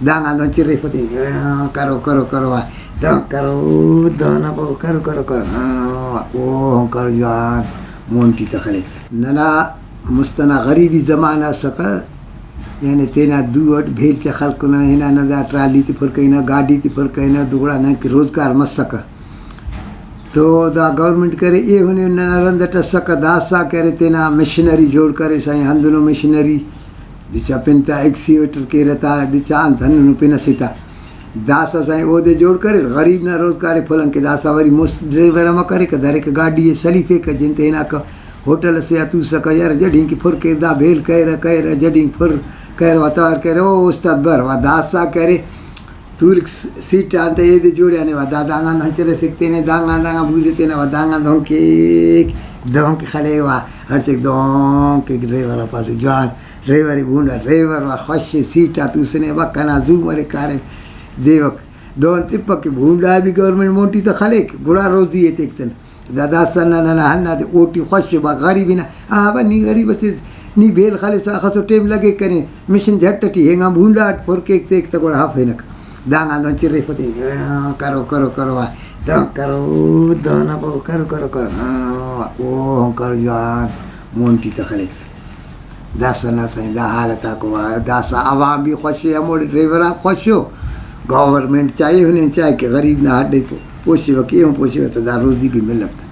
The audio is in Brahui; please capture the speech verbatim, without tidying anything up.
دانگان دہن چرے فتے، کرو، کرو، کرو، آ، دہن کرو، دہن ابو، کرو، کرو، کرو، ہاں، او ہم کرو جوان، مون ٹی تہ خلیک۔ ننا مست ئنا غریبی زمانہ ئسکہ، یعنی تینا دو اٹ بھیل تیا خلکنہ، ہنانہ دا ٹرالی تے پھر کرینہ، گاڈی تے پھر کرینہ، دو گڑا نن کہ روزگار مسکہ۔ تو دا گورنمنٹ کرے، ایہن ایہن ننا رند اٹ اسکہ، داسہ کرے تینا مشنری جوڑ کرے، سائیں ہندنو مشنری، دچا پن تا ایکسیویٹر کیرہ تا، دچا انت ہندنو پن اسے تا۔ داسہ سائیں اودے جوڑ کریر، غریب نا روزگار ئے پھلن کہ داسہ وری مست ڈرائیور امر کریکہ، دریکہ گاڈی ئے سلیفیکہ، جن تیناکہ ہوٹل ئسے آ توسکہ، یار جڈینک پھر کیر، دا بھیل کریرہ، کریرہ، جڈینک پھر کریرہ، وتوار کریرہ، او استاد بر وا داسہ کرے۔ تولک س-، سیٹ آن تہ ایدے جوڑیانے وا دا دانگان دہن چرفک تینے، دانگان دانگان بوزے تینا وا دانگان دہن کیک، دہن کہ خلے وا، ہڑسک دہن کیک، ڈرائیور آ پاسو جوان، ڈرائیور ئے بھونڈا، ڈرائیور وا خوش ئے، سیٹ آ توسنے وا کنا زو مرے کاریم دیوک۔ دہن تپک کہ بھونڈا بھی گورنمنٹ مونٹی تہ خلیک، گڑا روزی ئے تیک تن۔ دا داسہ ننا، ننا ہندادے اوٹی خوش با غریب نا۔ آ با نی غریب اسے، نی بھیل خلسا، اخسو ٹائم لگے کنے، مشن جھٹ ٹی ہنگا بھونڈا اٹ پر کیک تیک تہ گڑا ہفینک۔ دانگان دہن چرے فتے، کرو، کرو، کرو، آ، دہن کرو، دہن ابو، کرو، کرو، کرو، ہاں، او ہم کرو جوان، مون ٹی تہ خلیک۔ داسہ نا سائیں دا حالت آکو وا، داسہ عوام بھی خوش ءِ، ہموڑے ڈرائیور آک خوش ءُ، گورنمنٹ چاہے ہنن چاہے کہ غریب نا ہڈ ءِ پو-، پوشوہ کہ ایہن پوشوہ تہ دا روزی بھی ملک تہ۔